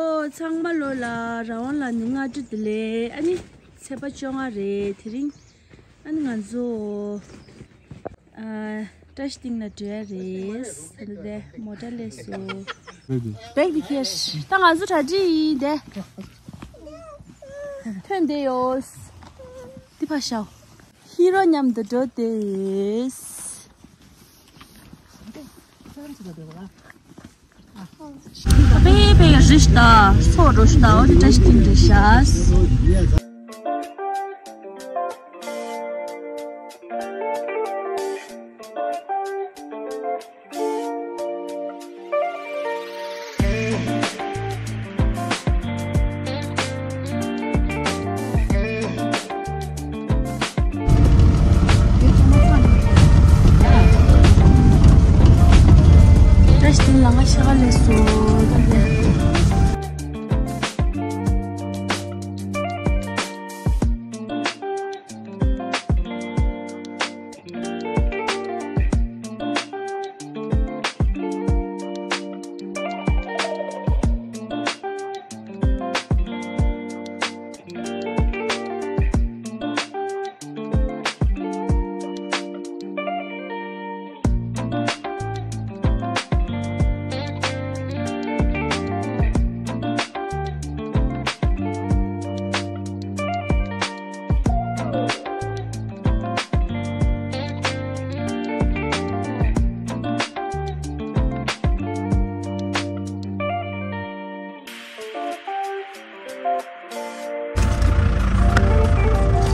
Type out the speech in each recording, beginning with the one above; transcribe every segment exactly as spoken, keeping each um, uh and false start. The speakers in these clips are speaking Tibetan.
ཨོ། ཚང་མ་ལོ་ལ་རང་དབང་ལ་ནི་སྔ་དྲོ་བདེ་ལེགས། ཨ་ནི་ཚེས་པ་བཅོ་ལྔ་རེད། དེ་རིང་ཨ་ནི་ང་ཚོ་ཨ་བཀྲ་ཤིས་སྡིངས་ལ་འགྲོ་ཡ་རེད། ད་ལྟ་དེ་མོ་ཊ་སླེབས་སོང་། བེག་དེ་ཁྱེར། ད་ང་ཚོ་གྲ་སྒྲིག་ཡིན་དེ། ཐོན་བསྡད་ཡོད། འདི་ཕར་བཞག་ཧི་རོ་མཉམ་དུ་འགྲོ་བསྡད་ཡོད། དཔེ་དཔེ་རིས་ད་སོ་རོ་ཤ་ད་འོ་དེ་བཀྲ་ཤིས་སྡིངས་རེད་ཤག་བཀྲ་ཤིས་སྡིངས་ལ་ང་ཤ་ག་ལས་སོ།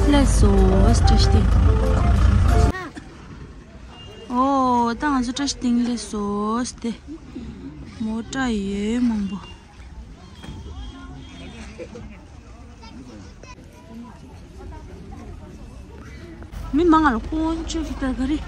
སླེབས་སོང་བཀྲ་ཤིས་སྡིངས། ཨོ། ད་ང་ཚོ་བཀྲ་ཤིས་སྡིངས་སླེབས་སོང་སྟེ། མོ་ཊ་ཡོད་མང་པོ། མི་མང་ང་ལ་དཀོན་མཆོག་གི་ད་ག་རེ།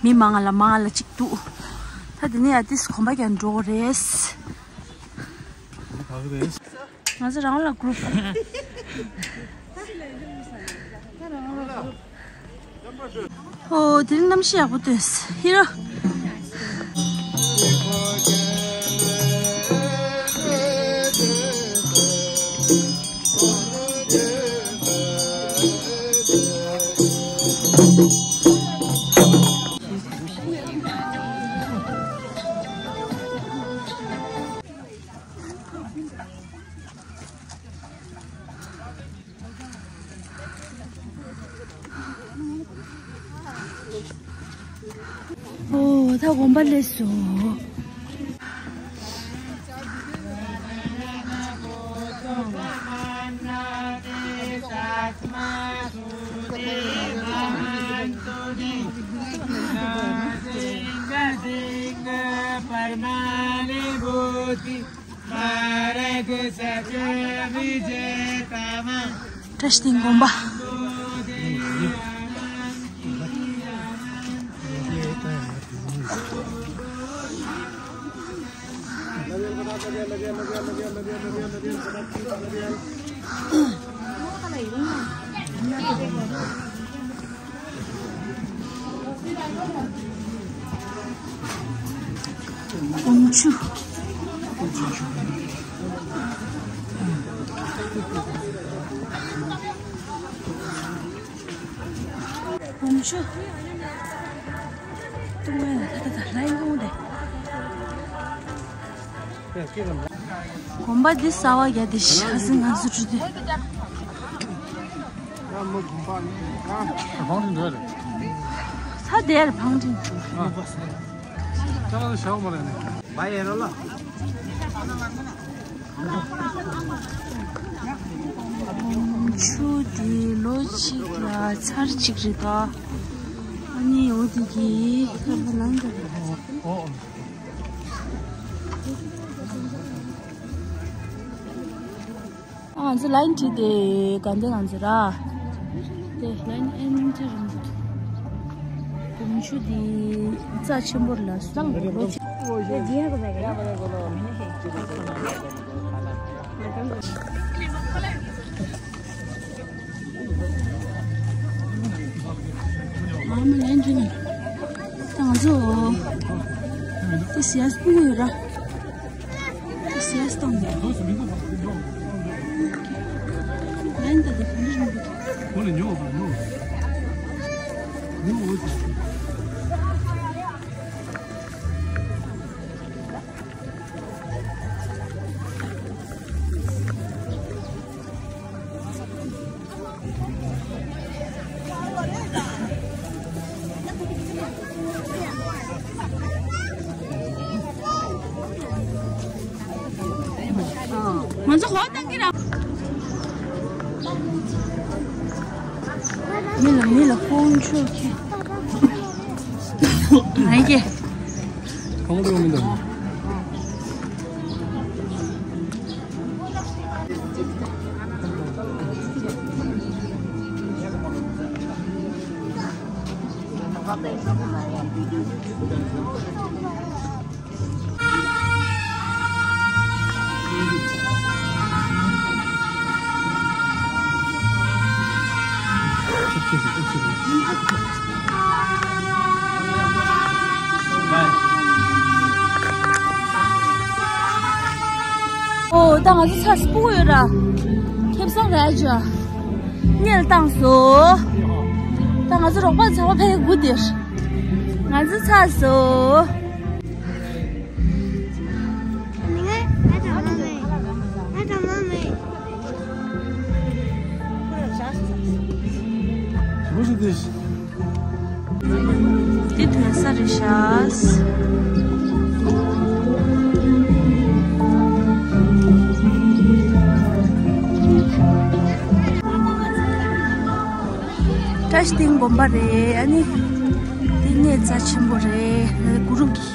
མི་མང་ལ་མང་ལ་གཅིག་འདུག་ད་དེ་ནས་ཡ་ཏིས་གོམ་པ་རྒྱག་འགྲོ་གི་རེད། ང་ཚོ་རང་ལ་གུ་རུབ། ཨོ། དེ་རིང་གནམ་གཤིས་ཡག་པོ་སྟོན། ཧི་རོ། ཨོ། ད་དགོན་པ་སླེབས་སོང་། བཀྲ་ཤིས་སྡིངས་དགོན་པ། སྒོམ་ཆུ། སྒོམ་ཆུ། ཏུང་ཝེ་ལ་ད་ད་ད་ལ་ཡིན་གོང་དེ། དགོན་པ་འདི་གསར་པ་རྒྱག་དེ་ཤ་ཟིན་ང་ཚོ་འགྲོ་དུས། ད་དེར་བང་ཁྲིན་འགྲོ། ཆུ་དེ་ལོ་གཅིག་ལ་ཚར་གཅིག་རེད་ད། ཨ་ནི་འོ་དེ་གི་ཁ་ལ་ལངས་འདུག་ཨ། ང་ཚོ་ལ་ཡིན་བྲིས་ཏེ་དགའ་ལྡན་ང་ཚོ་ར། དེ་ལ་ཡིན་ཨེན་ཅི་རིང་འདུག་ཆུ་འདི་རྩ་ཆེན་པོ་ལ་སང་ལོ་ཆེ། ཨ་མ་ལན་ཅུ་ནི། ད་ང་ཚོ་ད་ཟེར་ཡ་སྤུ་གུ་ཡོད་ར། ད་ཟེར་ཡ་སྟོང་ཡོད། ལན་ད་ད་ག་འདྲ་རིང་པོ་འདུག་ང་ཚོ་འོ་བཏང་གི་ར། མི་ལ་མི་ལ་དཀོན་མཆོག་མཁྱེན། ང་ཡི་གེ་ཁོང་ཁྲོ་མི་འདུག་ཨོ། ད་ང་ཚོ་ཚར་སྤུ་གུ་ཡོད་ར། ཁེབས་སང་ར་ཇ་གཉེར་བཏང་སོ། ད་ང་ཚོ་རོགས་པ་ཚ་བ་ཕའི་དགུ་དེར་ང་ཚོ་ཚར་སོ། འདི་ཐོན་ས་རེད་ཤག་བཀྲ་ཤིས་སྡིངས་དགོན་པ་རེད། ཨ་ནི་འདི་གནས་རྩ་ཆེན་པོ་རེད། གུ་རུ་གི།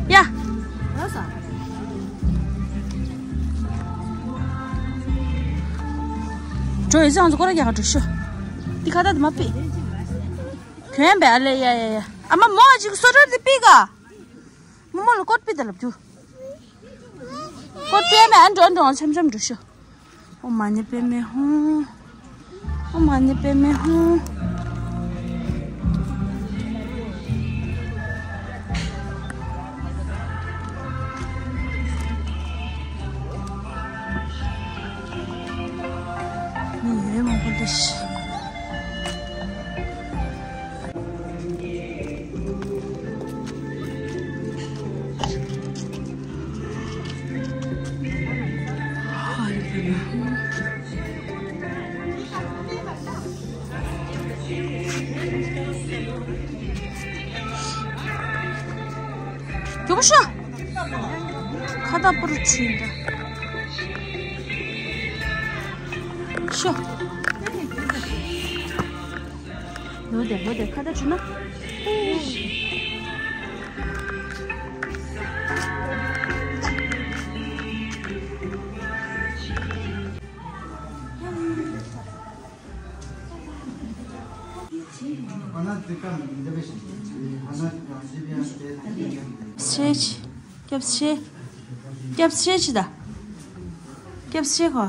ཡ། འགྲོ་ཡི་ཚང་ཚོ་སྐོར་ར་རྒྱག་ག་འགྲོ་ཤོག་འདི་ཁ་བཏགས་དེ་མ་པི། གྱོན་པའི་ཨ་ལེ། ཡ་ཡ་ཡ། ཨ་མ་མོ་ཨ་ཅིག་སོ་ཊར་དེ་པི་ག་མོ་མོ་ལ་ཀོཊ་པི་ད་ལབ་རྒྱུ། ཀོཊ་པི་ཨ་མ་ཨ་འགྲོ་འགྲོ་འཆམ་འཆམ་འགྲོ་ཤོག་ཨོཾ་མ་ཎི་པདྨེ་ཧཱུྃ། ཨོཾ་མ་ཎི་པདྨེ་ཧཱུྃ། མི་ཡོད་མང་པོ་འདུག་རྒྱུགས་ཤོག་ཁ་བཏགས་པུ་རུ་ཆུ་ཡིན་ད། ཤོག་ལོ་དེ་ལོ་དེ་ཁ་བཏགས་ཆུ་ན། སྐྱབས་ཆེ། སྐྱབས་ཆེ། སྐྱབས་ཆེ་ཅི་ད། སྐྱབས་ཆེ་ཁོ།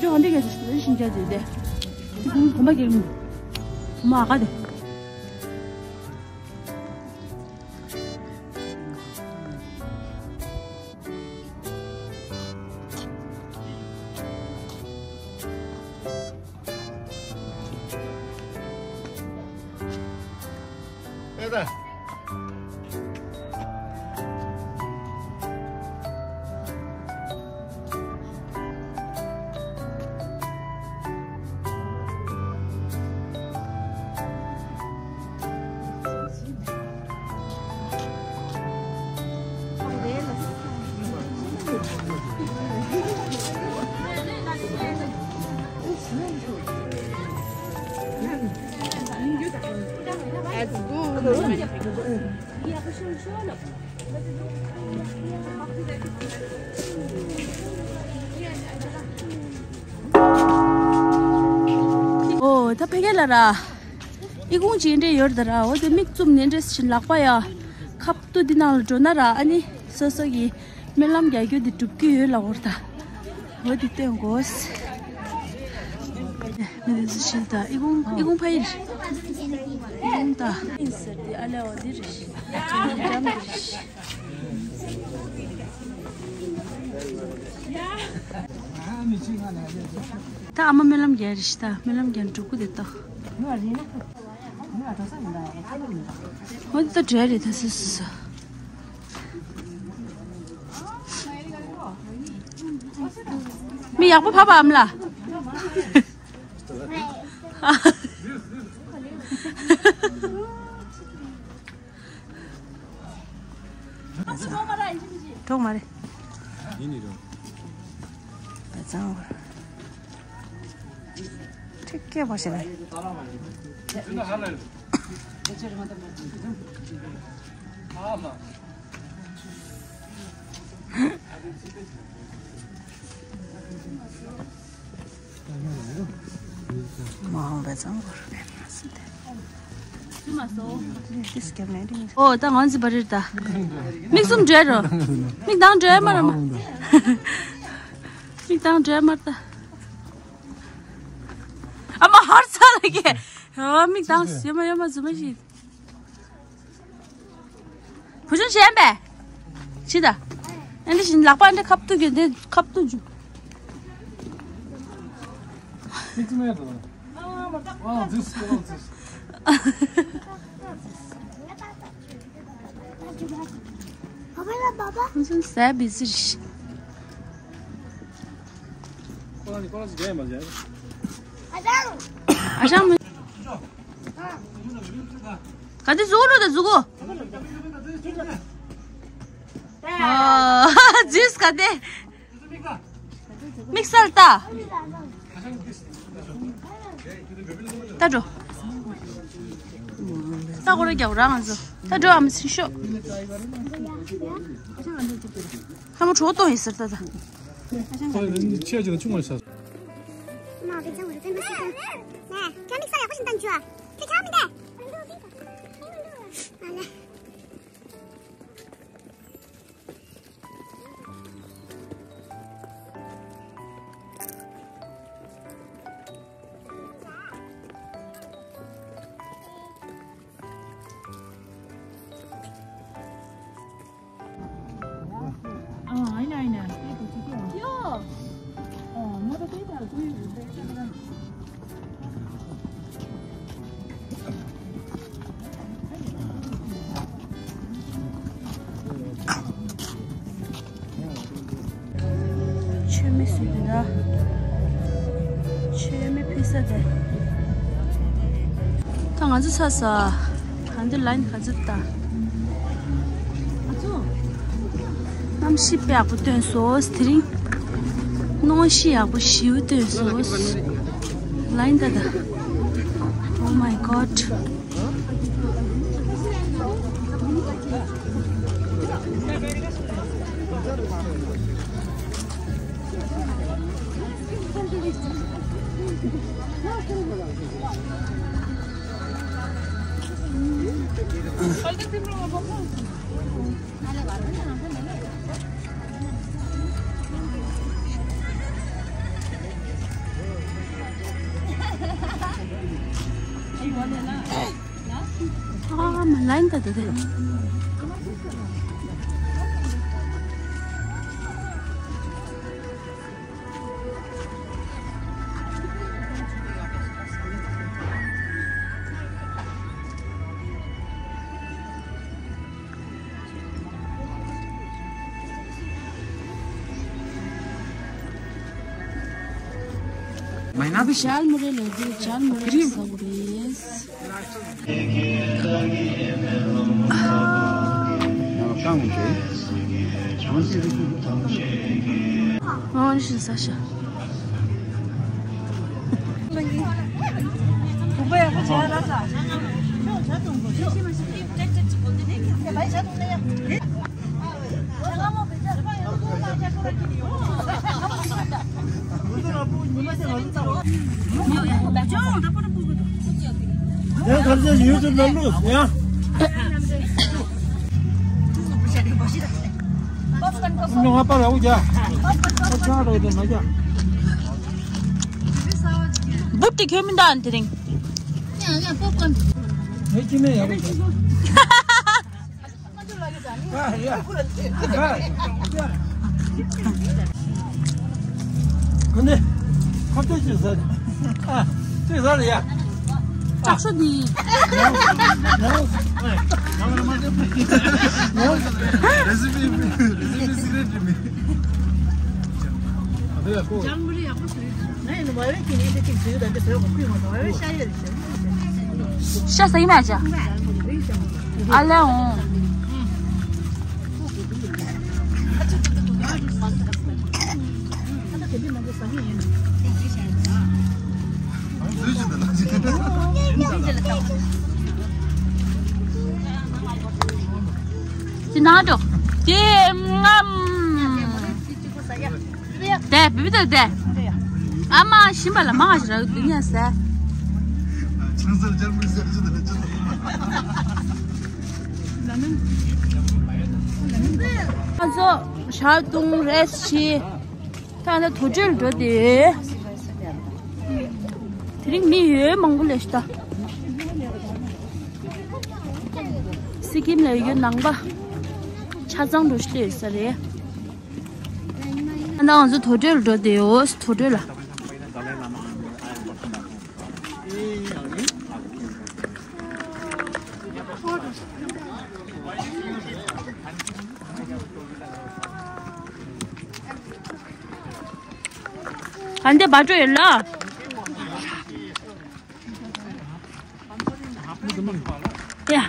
འདི་ག་ཞིག་ཞིག་འཇལ་ཟེར་ཏེ། དེ་གོང་གོམ་པ་རྒྱག་མི། གོམ་པ་ཨ་ཀ་དེ། ཨོ། ད་ཕ་གི་ལ་ར། ཨི་ཁུང་ཅིག་འདྲེ་ཡོད་ད་ར། འོ་དེ་མིག་བཙུམ་ནས་འདྲེ་ཞིག་ལག་པ་ཡ། ཁབ་ཏུ་འདི་ནང་ལ་འགྲོ་ན་ར། ཨ་ནི་སོ་སོ་གི་སྨོན་ལམ་རྒྱག་རྒྱུ་འདི་འགྲུབ་ཀྱི་ཡོད་ལ་འོར་ད། འོ་དེ་སྟོན་དགོས། མི་དེ་ཚོ་ཞིག་ད་ཨི་ཁུང་ཨི་ཁུང་ཕ་ཡིར། ཨི་ཁུང་ད། ཨིན་ཟེར་དེ་ཨ་ལེ་འོ་དེ་རེད། ཨ་ཅག་འདི་འགྲམ་རེད། ད་ཨ་མ་སྨོན་ལམ་རྒྱག་རེད་ཤི། ད་སྨོན་ལམ་རྒྱག་འགྲོ་གི་རེད་ད། འོ་ད་འདྲ་རེད་ད། སུ་སུ་སུ། མི་ཡག་པོ་བབས་པ་ཨམ་ལ། གྲོགས་མ་རེད། ཡིན་ནི་རེད། བ་ཚང་བར། ཁྲིག་སྐད་པོ་ཞིག་ལ། མ་འོངས་པའི་གཙང་པོར་ཕེབས་མ་སྲིད་དེ། ཏིས་རྒྱབ་ནས་རིང་། ཨོ་ད་ང་ཚོ་བ་རེད་ད། མིག་གསུམ་འབྲེལ་རོ། མིག་དང་འབྲེལ་མ་ར་མ། མིག་དང་འབྲེལ་མ་ར་ད། ཨ་མ་ཧར་ཚ་ལ་གེ། ཨ་མིག་དང་ཡོད་མ་ཡོད་མ་ཟུ་མ་ཤི། བུ་ཆུང་གཞན་པས། ཕྱི་ད། ཨ་འདྲ་བཞིན་ལག་པ་ཨ་འདྲ་ཁབ་ཏུ་གྱོན་ཏེ་ཁབ་ཏུ་འཇུ། It's made. Oh, this, oh, this. བུ་ཆུང་ཟས་བི་ཟི་རེད། ཨ་ཞང་མི། ག་དེ་ཟུག་རོ་དེ་ཟུག་གོ། ཨ་ཇུས་ག་དེ། དམིགས་བསལ་ལྟ། ལྟ་འགྲོ། ལྟ་སྐོར་རྒྱག་རང་ང་ཚོ། ལྟ་འགྲོ་ཨམ་སྲིན་ཤོག་ལྷ་མོ་གྲོགས་གཏོང་ཡིན་ཟེར་ལྟ་ད། ཁོ་ཆེ་ཆེ་ཆུང་ངོ་ས། མཆོད་མེ་ཟུར་དེ་ད། མཆོད་མེ་ཕུལ་ས་དེ། ད་ང་ཚོ་ཚར་སོང་། ད་འདི་ལ་ཡིན་ག་ཚོད་ད། གནམ་གཤིས་དཔེ་ཡག་པོ་སྟོན་སོང་། དེ་རིང་གནམ་གཤིས་ཡག་པོ་ཞེ་པོ་སྟོན་སོང་། ལ་ཡིན་ད་ད། Oh my God. ཨ་མ་ལན་ད་ད་ད། ཞལ་མོ་རེ་ལ་འདི་ཞལ་མོ་རེ་ལ་ཟ་དགོས་རེད། ཨོ་ནི་ཤིན་ས་ཤ། ཡང་ཐབས་ཤེས་ཡོད་དུ་མ་ལུས་ཡང་། ང་པ་ར་འུ་རྒྱ། ཨ་ཅག་རོ་དེ་མ་རྒྱ། འབུབ་དེ་ཁྱོད་མི་འདའ་དེ་རིང་། ཡང་ཡང་པོབ་ཀོན། ངས་ཅི་མེད་ཡག་པོ་བྱས། ཨ་ཡ། ཨ་ཡ། ཁོ་ནི་ཁོ་ཚོས་ཅི་ཟ། ཨ། ཅི་ཟ་རེད་ཡ། ལག་ཤོ་འདི། རེ་སི་པི་རེ་སི་པི་སི་ཀྲེ་ཊི་རེད་མི། ཨ་དེ་ཡ་ཁོ། ཤ་ཟ་ཡི་མ་ཅ། ཨ་ལེ་འོང་། ཅི་ན་འགྲོ། ཅི་ངམ། དེ་བི་བི་དེ་དེ། ཨ་མ་ཤི་མ་ལ་མ་ཞིག་ར་དུ་ཉལ་ཟེར། ང་ཚོ་ཞག་བདུན་རེ་ཞིག་ད་ལྟ་དུར་ཁྲོད་འགྲོ་དེ། དེ་རིང་མི་ཡོད་མང་པོ་ལས་ཤི་ད། སི་ཀིམ་ལ་ཡོད་ནང་པ་ཆ་ཚང་འགྲོ་ཤི་ལས་ས་རེད། ད་ང་ཚོ་དུར་ཁྲོད་ལ་འགྲོ་བསྡད་ཡོད། དུར་ཁྲོད་ལ། ཨ་འདི་བ་སྤྲོད་ཡོད་ལ། ཡ།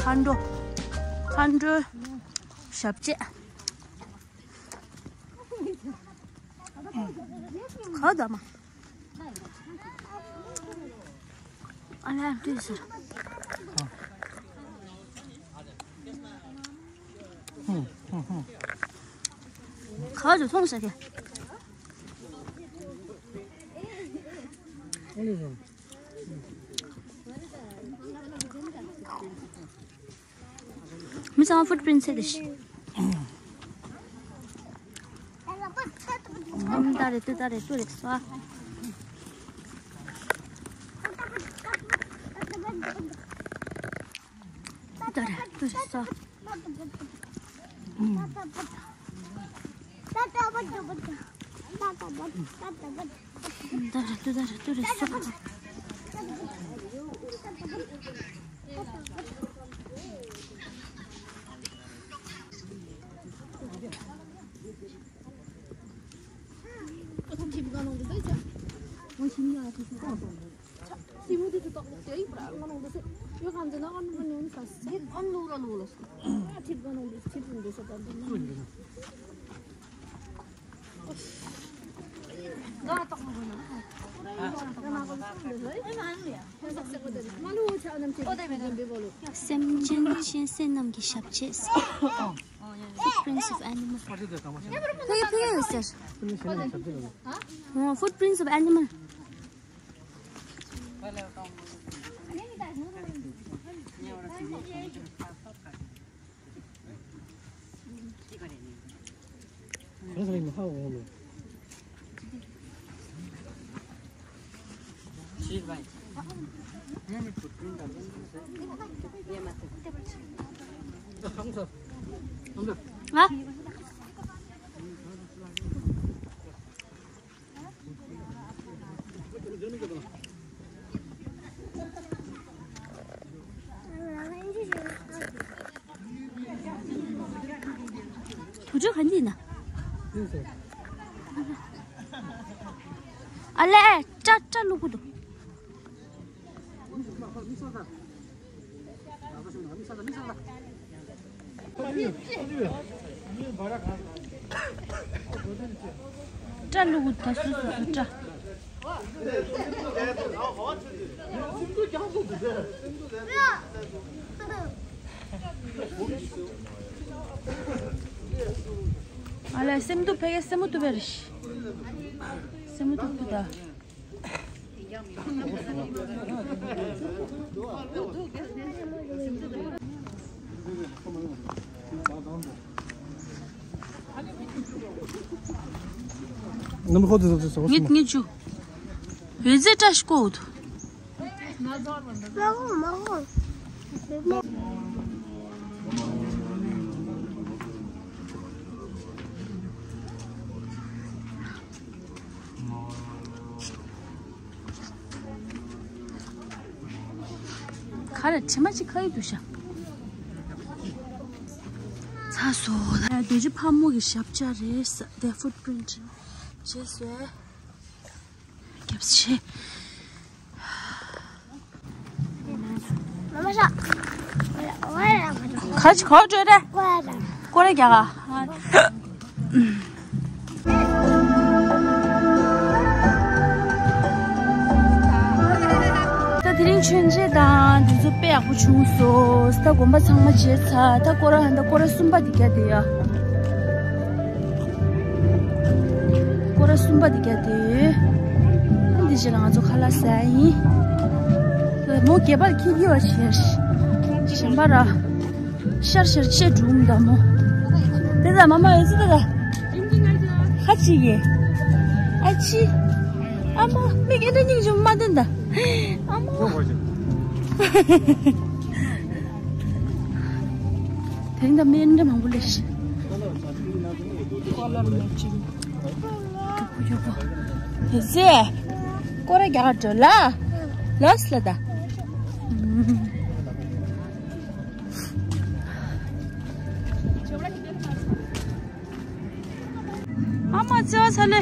མཁའ་འགྲོ། མཁའ་འགྲོའི་ཞབས་རྗེས། ག་ད་མ། ཨ་ལ་ཡང་ལྟོས་ཟེར། ག་ཚོད་མཐོང་ཟེར་གི། ཨ་ལེ་རང་། Some footprints है दिश। हम तारे तू तारे तू रिक्शा। तारे तू रिक्शा। སེམས་ཅན་གཞན་སེམས་རྣམས་ཀྱི་ཞབས་རྗེས། Footprints of animal. ཕ་གི་ཕ་གི་ཟེར། Footprints of animal. དུ་ཅོ་ག་འདི་ན། ཨ་ལེ། ཏྲ་ཏྲ་ལུ་གུ་དུ། སྐྲ་ལུ་གུ་ད་སུ་སུ་སུ་སྐྲ། ཨ་ལེ་སེམས་སྡུག་ཕ་གི་སེམས་སྡུག་བེ་རེ་ཤི། སེམས་སྡུག་ཕུ་ད། ངེད་ངེད་ཅུ། བེ་ཛེ་ཏྲ་ཤི་ཀོ་འུ་ཐུ། ཁ་ར་དྲི་མ་ཅིག་ཁ་ཡི་འདུག་ཤག་ཚ་སོ། རྡོ་རྗེ་ཕག་མོ་གི་ཞབས་རྗེས་རེད་ས། དེ་ཕུཊ་པི་རིན་ཊི་རེད་ཟེར། རྒྱབ་ཤེས། ཁ་ཅིག་གོ་འགྲོ་རེད། ཀོ་རེ་རྒྱག་ག་ད་དེ་རིང་མཆོད་མཇལ་དང་འདི་ཚོ་དཔེ་ཡག་པོ་བྱུང་སོང་། ད་དགོན་པ་ཚང་མ་མཇལ་ཚར། ད་སྐོར་ར་ཧན་ད་སྐོར་ར་གསུམ་པ་འདི་རྒྱག་བསྡད་ཡ། སྐོར་ར་གསུམ་པ་འདི་རྒྱག་བསྡད་ཡོད། ཨ་འདི་རྗེས་ལ་ང་ཚོ་ཁ་ལག་ཟ་ཡ་ཡིན། མོ་སྒལ་པར་འཁྱེར་གྱི་བ་བྱས། གཞན་པ་ར་ཤར་ཤར་ཆེ་འགྲོ་འདའ་མོ། དེ་ད་མ་མ་ཡོད་ཚོད་ད་ད། ཧ་ཅི་ཡེ། ཨ་ཅི། ཨ་མ་མིག་ཨེ་འདྲ་སྙིང་རྗེ་མ་འདོན་ད། ཨ་མ། དེ་རིང་ད་སྨན་འདྲ་མང་པོ་སླེབས་ཤག་དེ་ཚེ་སྐོར་ར་རྒྱག་ག་འགྲོ་ལ། ལོས་ལ་ད། ཨ་མ་ཙེ་བ་ཚ་ལེ།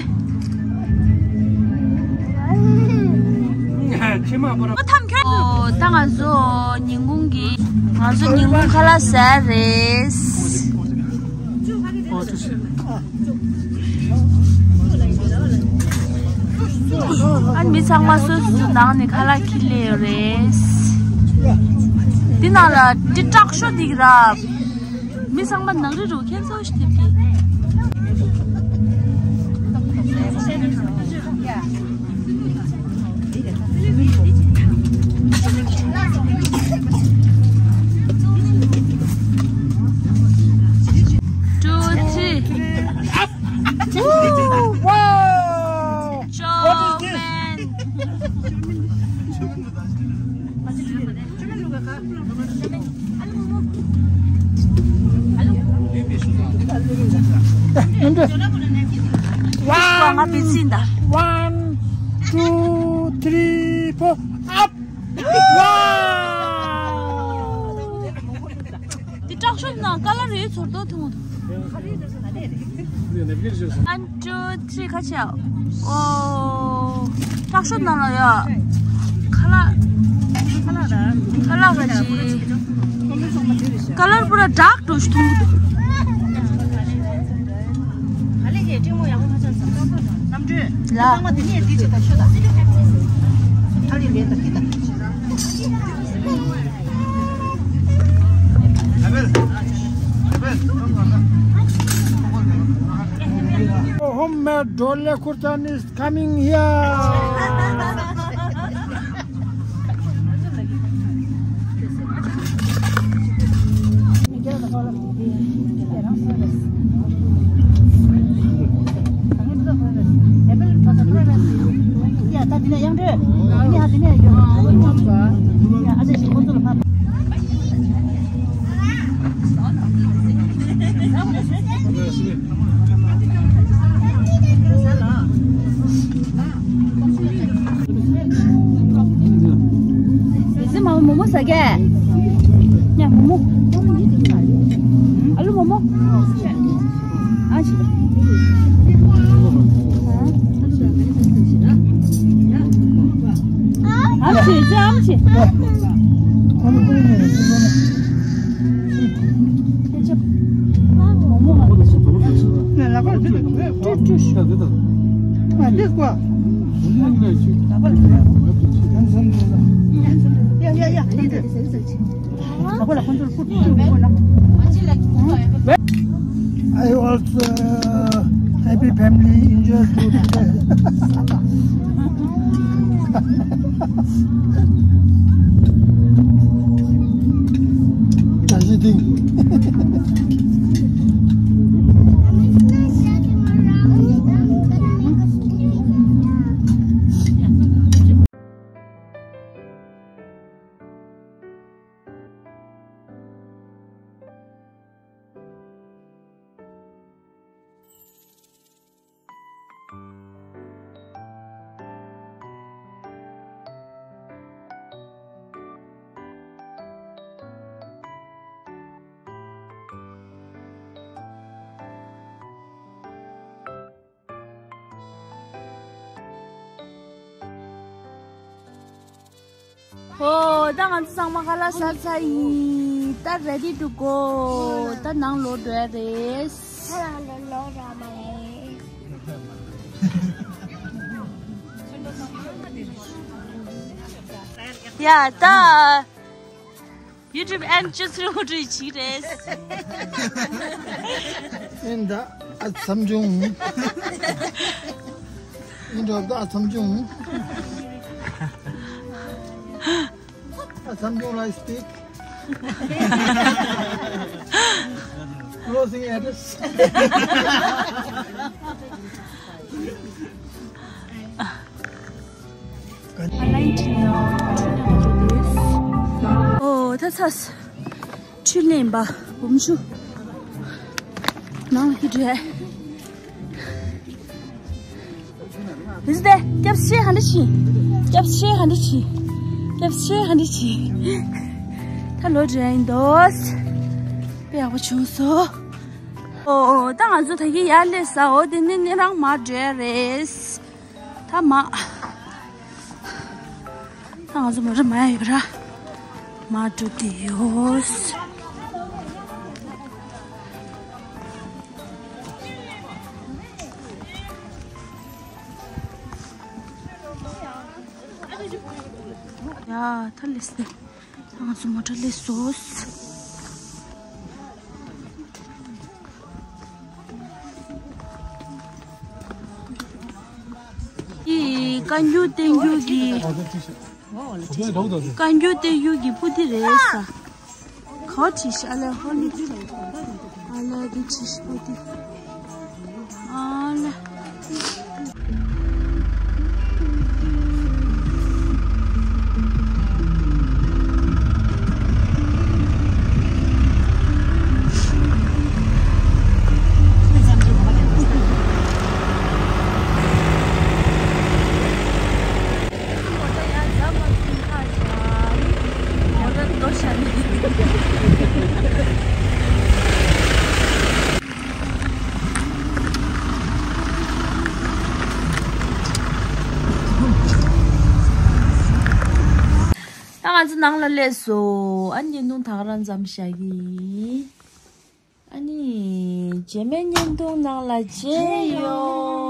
ཨོ་ད་ང་ཚོ་ཉིན་གུང་གི་ང་ཚོ་ཉིན་གུང་ཁ་ལག་ཟ་རེད། ཨ་མི་ཚང་མ་སོ་སོ་ནང་ནས་ཁ་ལག་ཁྱེར་སླེབས་ཡོད་རེད། འདི་ནང་ལ་འདི་དྲག་ཤོས་འདི་ར། མི་ཚང་མ་ནང་རི་རུ་ཁྱེར་སོ་ཞིག་ཐེབས་ཀྱི། One, one, two, three, four, up. Wow! འདི་དྲག་ཤོས་ནང་ཀ་ལར་རེ་ཚོར་དོ་ཐུང་། One, two, three ཁ་ཆེ། ཨོ། དྲག་ཤོས་ནང་ལ་ཡ། ཁ་ལག་ཁ་ལག་ཁ་ཆེ། ཀ་ལར་པུ་ར་ཌརྐ་འགྲོ་ཤི་ཐུང་། ལ། Homemade dole kurtan is coming here. ཟི་མ་མོ་མོ་ཟ་གས། ཉ་མོ་མོ། ཨ་ལུ་མོ་མོ། ཨ་ཆི། ཨ་ཆི་ཨ་ཆི། I also, uh, happy family enjoy food. ཨོ། ད་ང་ཚོ་ཚང་མ་ཁ་ལག་ཟ་ཚར་ཡིན། ད་ready to go། ད་ནང་ལོག་འགྲོ་ཡ་རེད། ཡ་ད། YouTube and just root reach it is. In the Assamjung. In the Assamjung. Assamjung I speak. Closing address. ཨོ། ད་ཚར་སོང་། ཁྲུས་ལེན་པ་འབུམ་ཆུ་ནང་ལ་ཧི་འདྲ། ཨིས་ཏེ་སྐྱབས་ཆེ་ཧ་འདྲ་ཆེ། སྐྱབས་ཆེ་ཧ་འདྲ་ཆེ། སྐྱབས་ཆེ་ཧ་འདྲ་ཆེ། ད་ལོ་འདྲ་ཡིན་འདུག་དཔེ་ཡག་པོ་བྱུང་སོང་། ཨོ། ད་ང་ཚོ་ད་གིན་ཡར་སླེབས་ས། འོ་དེ་ནས་ནི་རང་མར་འགྲོ་ཡ་རེད། ད་མ། ད་ང་ཚོ་མོ་ཊ་མར་ཡོད་པ་ར། མར་འགྲོ་དེ་ཡོད། ཡ། ད་སླེབས་སོང་། ང་ཚོ་མོ་ཊ་སླེབས་སོང་། ཨི། བཀའ་འགྱུར་བསྟན་འགྱུར་གྱི། བཀའ་འགྱུར་བསྟན་འགྱུར་གྱི་པོ་ཏི་རེད་ས། ག་བ་བྲིས་ཤག་ཨ་ལས་ཧོ་ལི། ཨ་ལས་འདི་བྲིས་ཤག་པོ་ཏི། ཨ་ལས། ང་ཚོ་ནང་ལ་སླེབས་སོང་། ཨ་ནི་བརྙན་ཐུང་ད་ག་རང་མཚམས་བཞག་གི་ཡིན། ཨ་ནི་རྗེས་མའི་བརྙན་ཐུང་ནང་ལ་མཇལ་ཡོང་།